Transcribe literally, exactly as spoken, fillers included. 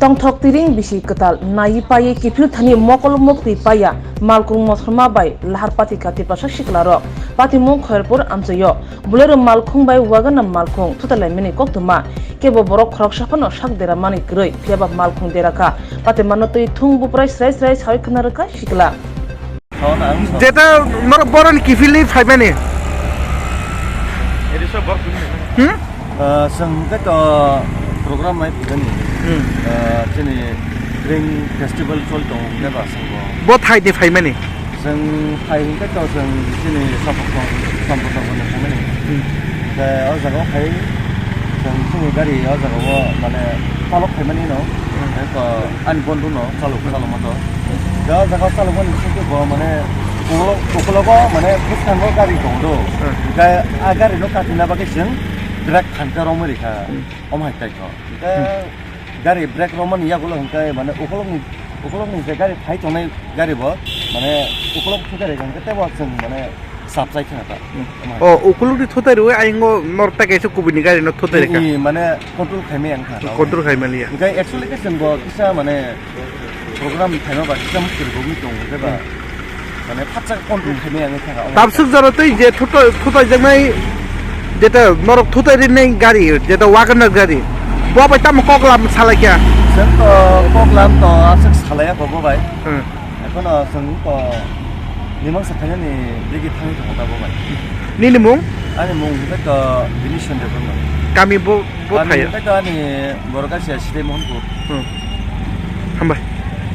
Tongthok tiring bisi kwtal naiwi paiwi kiphil thani mokol muktwi paiya malkhung mothorma bai lahar pathikha Tiprasa siklarok. Patimung Khairpur amchaio Bolero malkhung bai Wagon-o malkhung thutalaimani koktwma. Kebo borok khoroksa phano sak dera manwi kwrwi, phiyaba malkhung dera kha. Patimano twi thung buprai srai srai sawi khna rwkha sikla. Jeta norok boroni kiphilwi phaimani. Hmm? Ah, chwng hwnkhe to program nai phaimani. Hmm. Ah, chini Spring Festival choli tongo hwnkhe ba chwng bo. Bo thaidi phaimani? Chwng phai hwnkhe to chwng chini Sampurtong, Sampurtong hwnwi phaimani. Hmm. Hwnkhe o jaga o phai chwng chini gari o jaga o mane chalok phaimani no. Hmm. Hwnkhe to ani bondhu no chalok, chalok ma to. Da o jaga o chalok mani singke bo mane ulo-, ukulogo mane bwskango gari tongo do. Hmm. Hwnkhe a gari no katina bagwi chwng brake phan khe romwi rikha. Hmm. Omo hai tai kho. Hwnkhe gari brake romani yagulo hwnkhe mane ukulukni, ukulukni je gari phai tongnai gari bo mane ukuluk thutai rikha hwnkhe teibo chwng mane sap chai khna ta. Hmm. Omo hai. O ukulukni thutai rwi ayingo norok tai kaisa kubuni gari no thutai rikha. Ih, mane control khaimaya wngkha. Control khaimaliya. Hwnkhe actually khe chwng bo kisa mane program phaima ba kisa mukhir rwgwi tongo hwnkhe ba. Hmm. Mane phatsa control khaimaya wngwi thangkha. Tabswk jora twi je thuto-, thutai jaknai jeta norok thutai rinai gari, jeta Wagoner gari. Bo bai tamo kok lam salai kha. Chwng to kok lam to aswk salaiya kho bo bai. Hmm. Ekhono chwng to mimang sa khainani digi thangwi tongo ta bo bai. Nini mung? Ani mung hwnkhe to Bini Sende Brahma. Kami bo, bo Kami phaiya? Hwnkhe to ani borok kaisa Sitei Mohanpur. Hmm. Hambai.